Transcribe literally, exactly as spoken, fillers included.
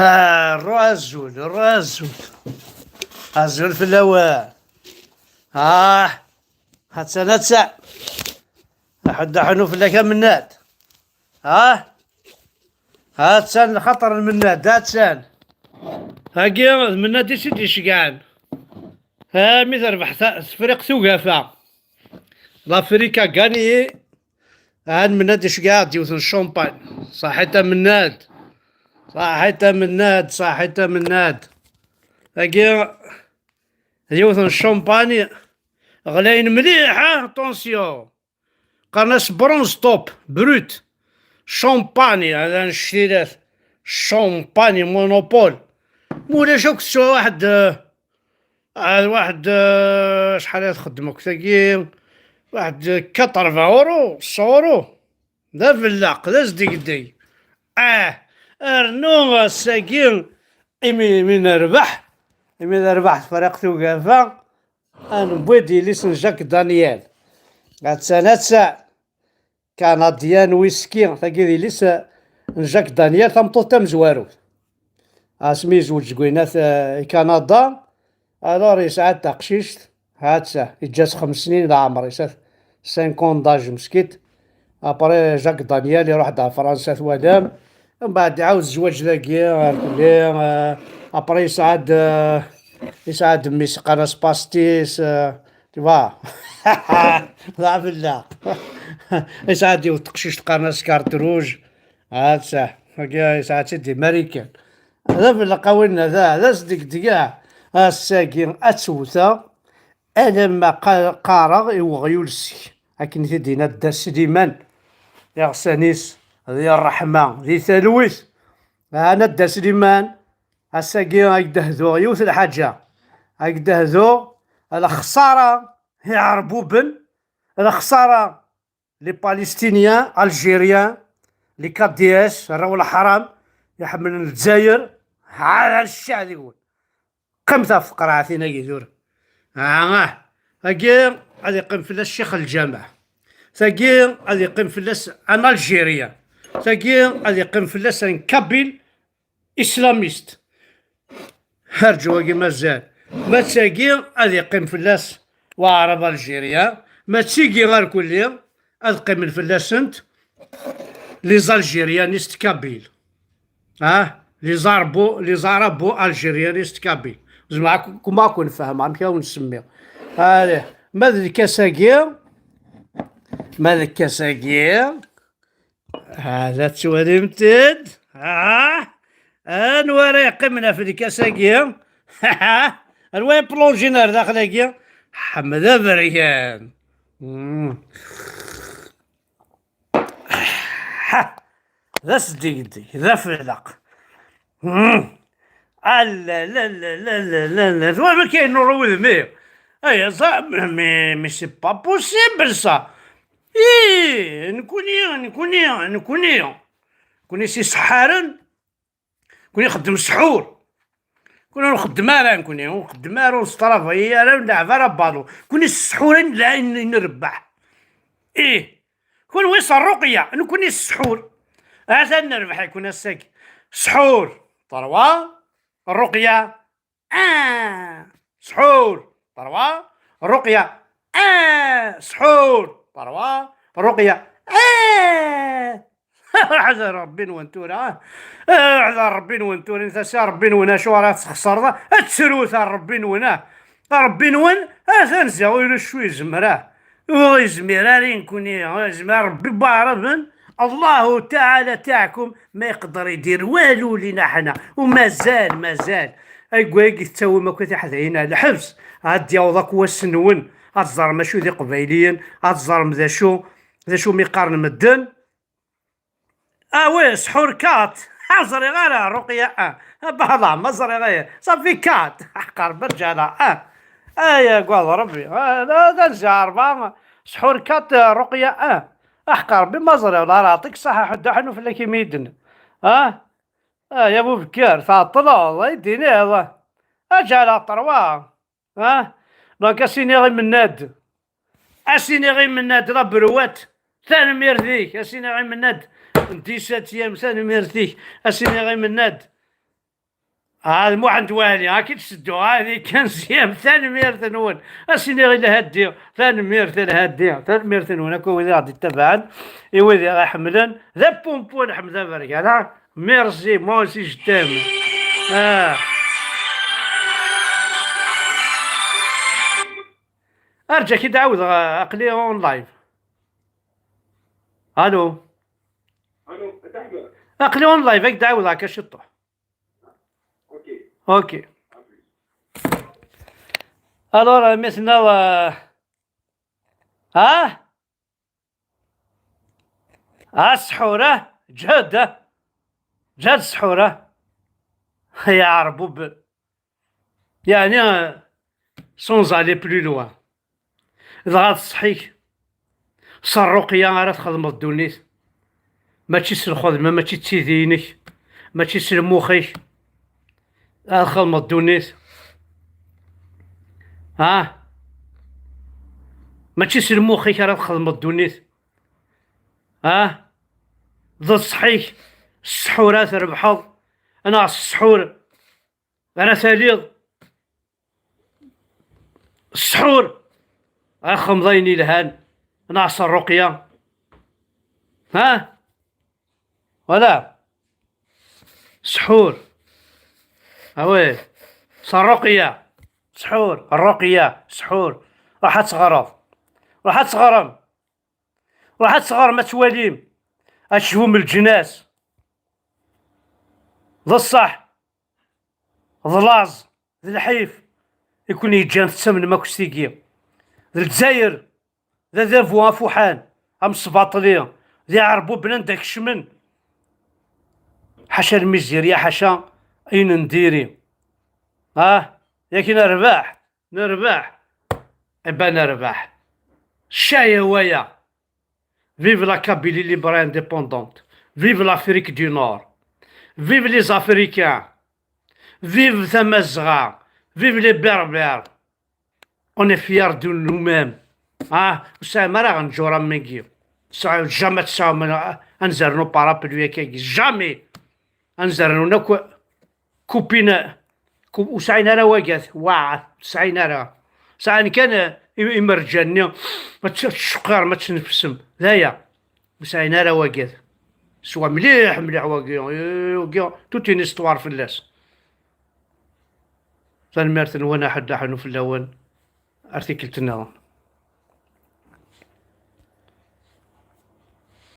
Ah, ru azul, ru azul. Azul fell-awen. Ah, ha-tt-an, ha-tt-an. Aḥuddu aḥunnu fell-ak a Mennad. Ah, ha-tt-an lxaṭer n Mennad, ha-tt-an. Hagi d Mennad i s-id-iceggɛen. Ah, mi terbeḥ ta-, Tefriqt Ugafa. L'Afrique a gagné. Ah, Mennad iceggeɛ-d yiwet n champagne. Ṣaḥit a Mennad. Ṣaḥit a Mennad, ṣaḥit a Mennad. Tagi, yiwet n champagne. Ɣlayen mliḥ, ah, attention. Qqaren-as bronze top, brut. Champagne, hada n cctilat. Champagne, monopole. Mulac akk teswa waḥed, eh, ah, waḥed, eh, acḥal ara txeddem akk tagi? Waḥed quatre-vingts euros, cent euros. D abellaq, d asdegdeg. Ah, rnu ass-agi, imi, imi nerbeḥ, imi nerbeḥ Tefriqt Ugafa, ad newwi-d yelli-s n Jacques Daniel. Attan, attan. Canadien whisky, tagi d yelli-s n Jacques Daniel, tameṭṭut tamezwarut. Asmi yezweǧ deg winat, eh, i Kanada, alors yesɛa-d taqcict, ha-tt-a, yeǧǧa-tt xems snin leɛmer, yesɛa cinq ans d'âge meskint. Après, Jacques Daniel iruḥ-d ɣer Fransa, twalam. Mbeɛd iɛawed zzwaǧ dagi, ɣer kulli, eh, après yesɛa-d, eh, yesɛa-d mmi-s qqaren-as Pastis, eh, tu vois. D abellaq. Yesɛa-d yiwet teqcict qqaren-as Carte Rouge. Ha-tt-a, wagi yesɛa-tt-id di Marikan. D abellaq a winna, d, d asdegdeg, ah. Ass-agi ad tewteɣ alamma qa-, qqareɣ i weɣyul-sek, akken i t-id-yenna Dda Sliman, iɣsan-is di ṛṛeḥma, di talwit. Ɛna Dda Sliman, ass-agi ad k-d-hduɣ yiwet n lḥaǧa, ad k-d-hduɣ lexṣara i Iɛerbuben, lexṣara les Palestiniens, Algériens, les K D S, arraw n leḥram, iḥemmlen Lezzayer, ɛad ccah deg-wen. Qqim ɣef tqerɛatin-agi tura. Ah, ah. Tagi ad iqqim fell-as ccix lǧameɛ. Tagi ad iqqim fell-as un Algérien. Tagi ad iqqim fell-as un Kabyle islamiste. Rǧu, wagi mazal. Ma d tagi ad iqqim fell-as waɛrab algérien. Ma d tigi ɣer kulli ad qqimen fell-asent les algérianistes kabyles. Ah, les arabo, les arabo-algérianistes kabyles. Zeɛma, comment ad ken-fehmeɣ, amek ad wen-semmiɣ? Allez, ma d lkas-agi, ma d lkas-agi, hada tettwalimt-id, ah, anwa ara yeqqimen ɣef lkas-agi? Anwa yeplonjin ar daxel-agi? Ḥmed Aberkan. Mm. Ha! D asdegdeg, d afellaq. Hmm. Alla, la, la, la, la, la, la. Twala amek ay yennuɣ wudem-iw? Ay, ça, mais, mais c'est pas possible, ça. Ih, nekkni, nekkni, nekkni. Nekkni s iseḥḥaren. Nekkni nxeddem ssḥur. Nekkni ur nxeddem ara, nekkni ur nxeddem ara, ur nestravayi ara, ur nleɛɛeb ara balu. Nekkni s ssḥur ay nla-, ay n-, ay nrebbeḥ. Ih. Kunwi s rruqya, nekkni s ssḥur. Atan nerbeḥ-iken ass-agi. Ssḥur, trois, rruqya, un. Ssḥur, trois, rruqya, un. Ssḥur, trois, rruqya, un. Ḥader Rebbi-nwen tura, ah. Ḥader Rebbi-nwen tura, tasa Rebbi-nwen acu ara tesxeṣreḍ, ah. Ad trut ar Rebbi-nwen, ah. Rebbi-nwen, atan ziɣ ulac ur yezmir, ah. Ur yezmir ara i nekkni, ur yezmir Rebbi n waɛraben, Allahu Taɛala taɛkum, ma iqedder idir walu lina ḥna, u mazal, mazal. Agway i tettawim akk tiḥdayin ar lḥebs, ad d-yaweḍ akk wass-nwen, ad teẓrem acu d iqbayliyen, ad teẓrem d acu, d acu mi qqaren medden. Ah oui, sḥur quatre. Ah, ẓriɣ ara, Ruqya un. Ah, bah, Allah, ma ẓriɣ aya. Ça fait quatre. Aḥqer berǧala un. Ay, agad Rebbi. Ah, la, la, j'ai arba. Sḥur quatre, Ruqya un. Aḥqer Rebbi, ma ẓriɣ. La, la, yeɛṭik ṣṣeḥḥa, ḥedd ḥnu fell-ak imi yedden. Ah? Ah, ya Bubekkar, tɛeṭṭleḍ, ay d-tiniḍ. Aǧala trois. Ah? Donc, a s-iniɣ i Mennad. A s-iniɣ i Mennad, la brouette. Tanemmirt-ik. A s-iniɣ i Mennad. Dix-septième, tanemmirt-ik. A s-iniɣ i Mennad. Ah, d Muḥend Wali, ad k-id-sedduɣ, ah, di kan sya-m, tanemmirt-nwen. Ad s-iniɣ i Lhaddi, tanemmirt a Lhaddi, tanemmirt-nwen akk wid i ɣ-d-ittabaɛen, i wid i ɣ-iḥemmlen. D apumpu n Ḥmed Aberkan, ah. Merci, moi aussi je t'aime. Ah. Arǧa, ad k-id-ɛawdeɣ, ah, aql-i on live. Allô? Allô, a Dda Ḥmed. Aql-i on live, ad k-d-ɛawdeɣ akka ciṭuḥ. Ok. Alors, euh, maintenant, euh, ah? Ah, ssḥur, ah? Ǧhed, ah? Ǧhed ssḥur, ah? Ya Ṛebbi. Yeɛni, euh, sans aller plus loin. Dɣa d ṣṣeḥ-ik, s ṛṛuqya ara txedmeḍ ddunit. Mačči s lxedma, mačči d tidi-inek, mačči s lmux-ik. Ara txedmeḍ ddunit. Ha? Mačči s lmux-ik ara txedmeḍ ddunit. Ha? D ṣṣeḥ-ik, s ssḥur ara trebḥeḍ, neɣ s ssḥur ara taliḍ. Ssḥur, ad txedmeḍ ayen yelhan, neɣ s ṛṛuqya. Ha? Voilà. Ssḥur. Ah ouais. S ṛṛuqya. Ssḥur, ṛṛuqya, ssḥur. Ruḥ ad teɣreḍ. Ruḥ ad teɣrem. Ruḥ ad teɣrem, ad twalim. Ad tecbum leǧnas. D ṣṣeḥ. D laẓ, d lḥif i ken-yeǧǧan tettamnem akk s tigi. D Lezzayer, d adabu afuḥan, amesbaṭli, d iɛerbuben anda kecmen. Ḥaca lmizirya, ḥaca ayen n diri. Ah, yakin nerbeḥ, nerbeḥ. Eh ben, nerbeḥ. Ccaya waya. Vive la Kabylie libre et indépendante. Vive l'Afrique du Nord. Vive les Africains. Vive Tamazɣa. Vive les Berbères. On est fiers de nous-mêmes. Ah, ur sɛim ara aɣenǧur am wigi. Sɛu-, jamais tesɛum an-, anzernu parapluie akkagi. Jamais. Anzernu akk kupin, ku-, ur sɛin ara wagat, waɛa, ur sɛin ara. Sɛan kan, eh, i-, imerjan-nni, ma tt-, tceqqirem, ma tnefsem, d aya. Ur sɛin ara wagat. Swa mliḥ, mliḥ wagi, eh, wagi, toute une histoire fell-as. Tanemmirt-nwen, aḥuddu aḥunnu fell-awen, ar tikkelt-nniḍen.